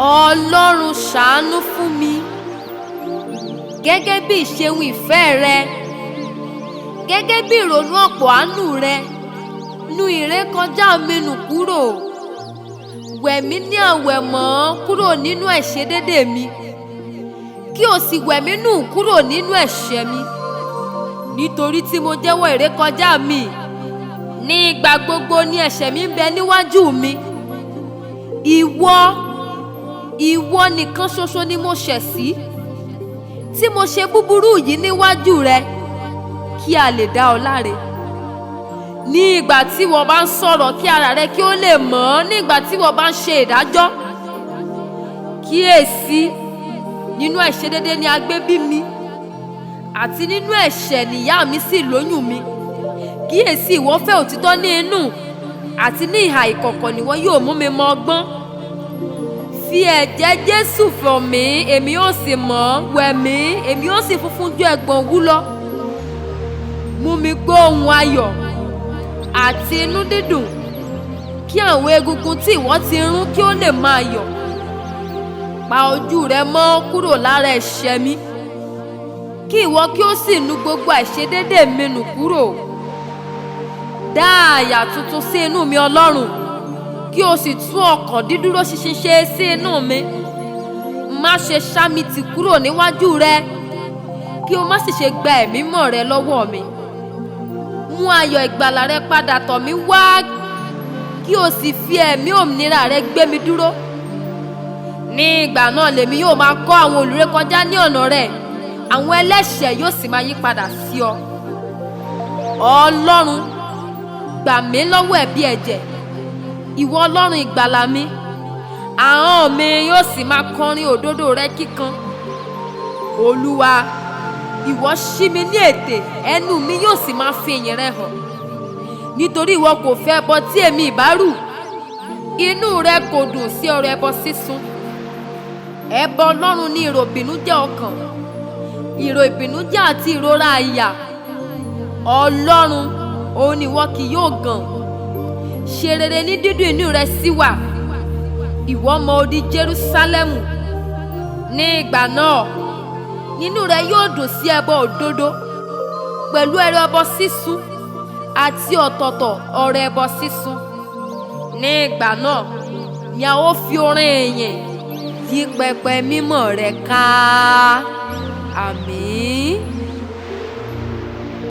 Ọlọ́run ṣàánú fún mi gẹ́gẹ́ bí ìṣeun ìfẹ́ rẹ, gẹ́gẹ́ bí ìrònú ọ̀pọ̀ àánú rẹ. Nu ìrékọjá mi nù kúrò, wẹ̀ mí ní àwẹ̀mọ́ kúrò nínú àìṣedédé mi, kí o sì wẹ̀ mí nù kúrò nínú ẹ̀ṣẹ̀ mi. Nítorí tí mo jẹ́wọ́ ìrékọjá mi, ní ìgbà gbogbo ni ẹ̀ṣẹ̀ mi ń bẹ níwájú mi. Ìwọ, ìwọ nìkan ṣoṣo ni mo ṣẹ̀ sí, tí mo ṣe búburú yìí níwájú rẹ, kí a lè dá ọ láre. Ní ìgbà tí ìwọ bá ń sọ̀rọ̀, kí ara rẹ kí ó lè mọ́, ní ìgbà tí ìwọ bá ń ṣe ìdájọ́. Kíyèsí, nínú àìṣedédé ni a gbé bí mi, àti nínú ẹ̀ṣẹ̀ ni ìyá mi sì lóyún mi. Kíyèsí, ìwọ fẹ́ òtítọ́ ní inú, àti ní ìhà ìkọ̀kọ̀ ni ìwọ yóò mú mi mọ ọgbọ́n. Fi ẹ̀jẹ̀ Jésù fọ̀ mí, èmi ó sì mọ́; wẹ̀ mí, èmi ó sì funfun ju ẹ̀gbọ̀n òwú lọ. Mú mi gbọ́ ohùn ayọ̀ àti inú dídùn, kí àwọn egungun tí ìwọ ti rún kí ó lè máa yọ̀. Pa ojú rẹ mọ́ kúrò lára ẹ̀ṣẹ̀ mi, kí ìwọ kí ó sì nu gbogbo àìṣedédé mi nù kúrò. Dá àyà tuntun sí inú mi, Ọlọ́run, kí o sì tún ọkàn dídúró ṣinṣin ṣe sí inú mi. Má ṣe ṣá mi tì kúrò níwájú rẹ, kí o má sì ṣe gba ẹ̀mí mọ́ rẹ lọ́wọ́ mi. Mú ayọ̀ ìgbàlà rẹ padà tọ̀ mí wá, kí o sì fi ẹ̀mí òmìnira rẹ gbé mi dúró. Ní ìgbà náà lèmi yóò máa kọ́ àwọn olùrékọjá ní ọ̀nà rẹ, àwọn ẹlẹ́ṣẹ̀ yóò sì máa yí padà sí ọ. Ọlọ́run, gbà mí lọ́wọ́ ẹ̀bi ẹ̀jẹ̀, ìwọ Ọlọ́run ìgbàlà mi. Ahọ́n mi yóò sì máa kọrin òdodo rẹ kíkan. Olúwa, ìwọ ṣí mi ní ètè, ẹnu mi yóò sì máa fi ìyìn rẹ hàn. Nítorí ìwọ kò fẹ́ ẹbọ tí èmi ìbá rù, inú rẹ kò dùn sí ọrẹ ẹbọ sísun. Ẹbọ Ọlọ́run ni ìrò ìbìnújẹ́ ọkàn, ìrò ìbìnújẹ́ àti ìrora àyà. Ọlọ́run, òun ni ìwọ kì yóò gàn. Ṣe rere ní dídùn inú rẹ sí wa, ìwọ mọ odi Jerúsálẹ́mù. Ní ìgbà náà nínú rẹ yóò dùn sí ẹbọ òdodo, pẹ̀lú ẹrẹ ẹbọ sísun àti ọ̀tọ̀ọ̀tọ̀ ọrẹ ẹbọ sísun. Ní ìgbà náà ni a ó fi orin ìyìn yí pẹpẹ mímọ́ rẹ ká. Àmín.